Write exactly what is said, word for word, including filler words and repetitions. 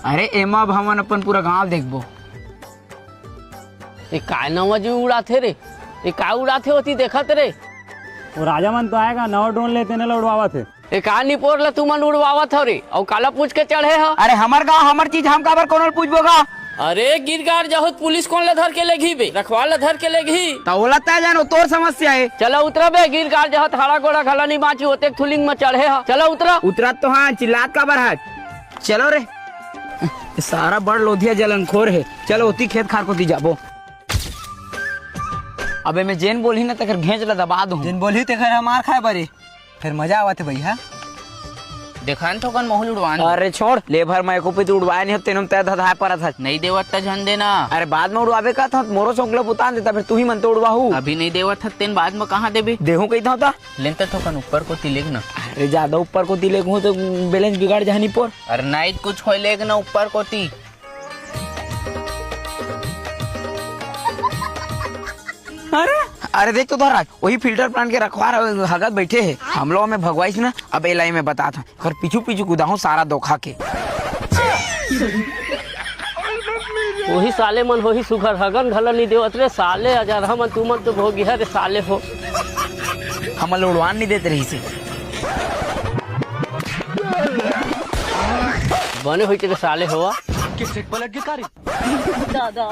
अरे एमा अब हमन अपन पूरा गांव देखबो। ए, काय नवा जी उड़ाथे रे? ए, काय उड़ाथे ओती देखत रे? वो राजा मन तो आएगा, नवा ड्रोन लेते ने उड़वावत हे। ए, का निपोर ला तुमन उड़वावत हो रे? अउ काला पूछ के चढ़े हो? अरे हमर गांव, हमर चीज, हम काबर कोनो ल पूछबो गा? अरे गिरगार जहोत पुलिस कोन ला धर के लेगही बे? रखवाल ला धर के लेगही। त ओला तय जानो, तोर समस्या हे। चलो उतरा बे, गिरगार जहोत हाड़ा गोड़ा घला नी बांची, ओतेक थुलिंग म चढ़े हो। चलो उतरा। उतरत तो हां, चिल्लात काबर हस? चलो रे। सारा बड़ लोधिया जलनखोर हे। चलो ओती खेत खार कोती जाबो। अबे मैं जेन बोलही ना तेकर घेंच ला दबा दूं। जेन बोलही तेकर हमार खाए बरे। फिर मजा आवत हे भैया। देखा न थोकन महूं ल उड़वान। अरे छोड़, ले भर मैं एको पइत उड़वाए नहीं हव, तेनो म तय धधाए परत हस। नहीं देवत त झन देना। अरे बाद में उड़वाबे कहत हव, मोरो शौक ला बुतान देता, फिर तुही मन तो उड़वाहू। अभी नहीं देवत हस, तेन बाद में कहां देबे? देहूं कहित हव त। लेन त थोकन ऊपर कोती लेग ना। अरे ज्यादा ऊपर कोती लेगहूं त बैलेंस बिगड़ जाही निपोर। अरे नहीं कुछ होय, लेग ना ऊपर कोती। अरे, अरे देख तो धराज, वही फिल्टर प्लांट के रखवार हगत बैठे हे। हमला ओमे भगवाइस ना, अब एला मैं बतात हंव। कर पीछू पीछू कुदाहूं सारा दोखा के। वही साले मन होही सुघर हगन घला नी देवत रे, साले अजरहा मन तुमन तो भोगिहा रे साले हो। हमन ल उड़वान नी देत रहिसे। बने होइस रे साले हो। दादा।